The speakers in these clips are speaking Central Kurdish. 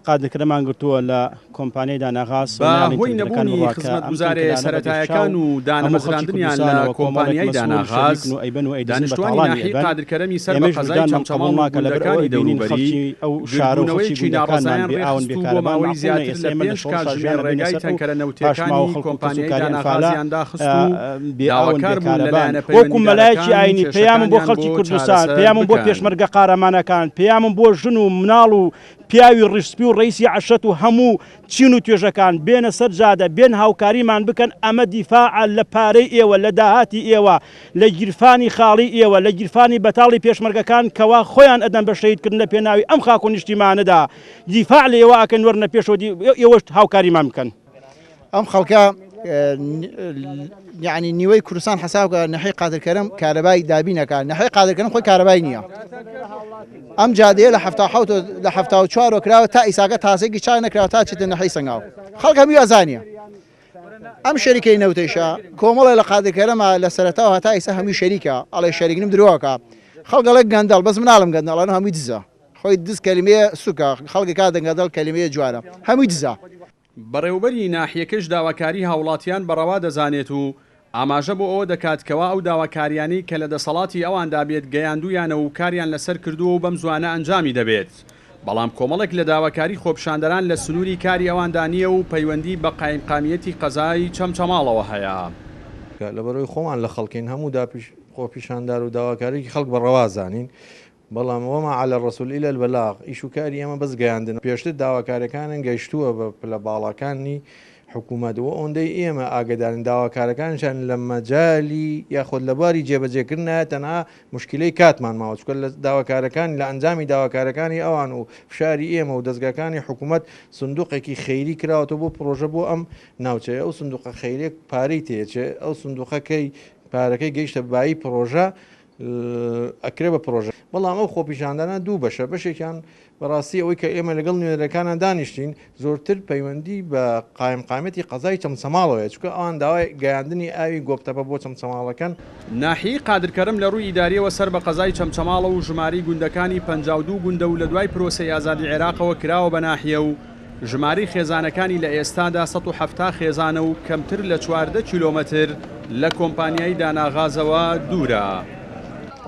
قادرکەرەمان گرتووە لە کۆمپانیای داناغاز بە هۆی نەبوونی خزمەتگوزارێ سەرەتایەکان و دانەمەزراندنیان لە کۆمپانیای داناغاز، دانیشتوانی ناحیەی قادرکەرەمی سەر بە قەزای چەمچەماڵ و گوندەکانی دەوروبەری، گردبوونەوەیەکی ناڕەزایان ڕێکخست و بۆ ماوەی زیاتر لە پێنج کاتژمێر ڕێگای تەنکەرە نەوتییەکانی کۆمپانیای داناغازیان داخست و داواکار بوون لە لایەنە پەیوەندیدارەکان کێشەکانیان بۆ چارەسەر بکەن. پیاوی ڕیش سپی و ڕەئیسی عەشرەت و هەموو چین و توێژەکان بێنە سەر جادە بێن هاوکاریمان بکەن ئەمە دیفاعە لە پارەی ئێوە لە داهاتی ئێوە لە گیرفانی خاڵی ئێوە لە گیرفانی بەتاڵی پێشمەرگەکان کەوا خۆیان ئەدەن بە شەهید کردن لە پێناوی ئەم خاک و نیشتیمانەدا دیفاع لە ئێوە ئەکەن وەرنە پێشەوە ئێوەش هاوکاریمان بکەن. ئەم خەڵکە یعنی نیوەی کوردستان حساب کە نەحی قادرکەرم کارەبای دابینەکە نەحی قادرکەرم خۆی کارەبای نییە ئەم جادەیە لە حەفتا حەوت لە 74 کراوە تا ئیساکە تاسێکی چای نەکراوە تا چێتە نەحی سەنگاو خەڵک هەمووی ئەزانیە ئەم شەریکەی نەوتەیشە کۆمەڵێ لە قادرکەرەمە لە سەرەتاوە هەتا ئیسا هەمووی شەریکە ئەڵێ شەریکنم درۆکە خەڵک ئەڵێ گەندەڵ بەس مناڵم گەندەڵ هەمووی دزە خۆی دز کەلیمەیە سوکە خەڵکی کا دەنگەدەڵ کەلیمەیە جوانە هەمووی دزە. بەڕێوەبەری ناحیەکەش داواکاری هاوڵاتیان بە ڕەوا دەزانێت و ئاماژە بۆ ئەوە دەکات کەوا ئەو داواکاریانەی کە لە دەسەڵاتی ئەواندا بێت گەیاندوویانە و کاریان لەسەر کردووە و بەم زوانە ئەنجامی دەبێت بەڵام کۆمەڵێک لە داواکاری خۆپیشاندەران لە سنووری کاری ئەواندا نییە و پەیوەندی بە قایمقامیەتی قەزای چەمچەماڵەوە هەیە. لەبەرئەوەی خۆمان لە خەڵکین هەموو خۆپیشاندار و داواکاریی خەڵک بە ڕەوا زانین بەڵام، وما علی الرسول الا البلاغ، ئیش و کاری ئێمە بەس گەیاندنە. پێشتر داواکاریەکانن گەیشتووە بە پلە باڵاکانی حکوومەت و ئەوەندەی ئێمە ئاگەدارین داواکارەکانیشان لە مەجالی یاخود لە بواری جێبەجێکردنایە تەنها موشکیلەی کاتمان ماوە چونکە لە داواکارەکان لە ئەنجامی داواکارەکانی ئەوان و فشاری ئێمە و دەزگاکانی حکوومەت سندوقێکی خەیری کراوەتەوە بۆ پڕۆژە بۆ ئەم ناوچەیە ئەو سندوقە خەیرێک پارەی تێچێ ئەو سندوقە کەی پارەکەی گەیشتە بایی پڕۆژە ئەکرێ بە پرۆژە بەڵام ئەو خۆپیشاندانە دوو بەشە بەشێکیان بەڕاستی ئەوەی کە ئێمە لەگەڵ نوێنەرەکانە دانیشتین زۆرتر پەیوەندی بە قایمقامیەتی قەزای چەمچەماڵەوەیە چونکە ئەوان داوای گەیاندنی ئاوی گۆپتەپە بۆ چەمچەماڵەکەن. ناحیەی قادرکەرم لە ڕووی ئیدارییەوە سەر بە قەزای چەمچەماڵە و ژمارەی گوندەکانی 52 گوندە و لە دوای پرۆسەی ئازادی عێراقەوە کراوە بە ناحیە و ژمارەی خێزانەکانی لە ئێستادا 170 خێزانە و کەمتر لە 14 کیلۆمەتر لە کۆمپانیای داناغازەوە دوورە.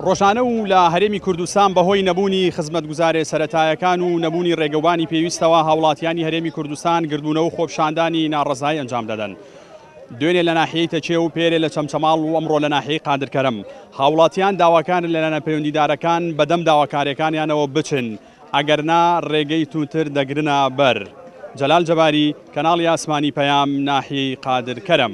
ڕۆژانە و لە هەرێمی کوردستان بەهۆی نەبوونی خزمەتگوزارێ سەرەتایەکان و نەبوونی ڕێگەوبانی پێویستەوە هاوڵاتیانی هەرێمی کوردستان گردبوونەوە و خۆپیشاندانی ناڕەزایی ئەنجام دەدەن. دوێنێ لە ناحیەی تەکێ و پێرێ لە چەمچەماڵ و ئەمڕۆ لە ناحیەی قادرکەرەم هاوڵاتیان داواکارن لە لایەنە پەیوەندیدارەکان بەدەم داواکاریەکانیانەوە بچن ئەگەرنا ڕێگەی توندتر دەگرنە بەر. جەلال جەباری، کەناڵی ئاسمانی پەیام، ناحیەی قادرکەرەم.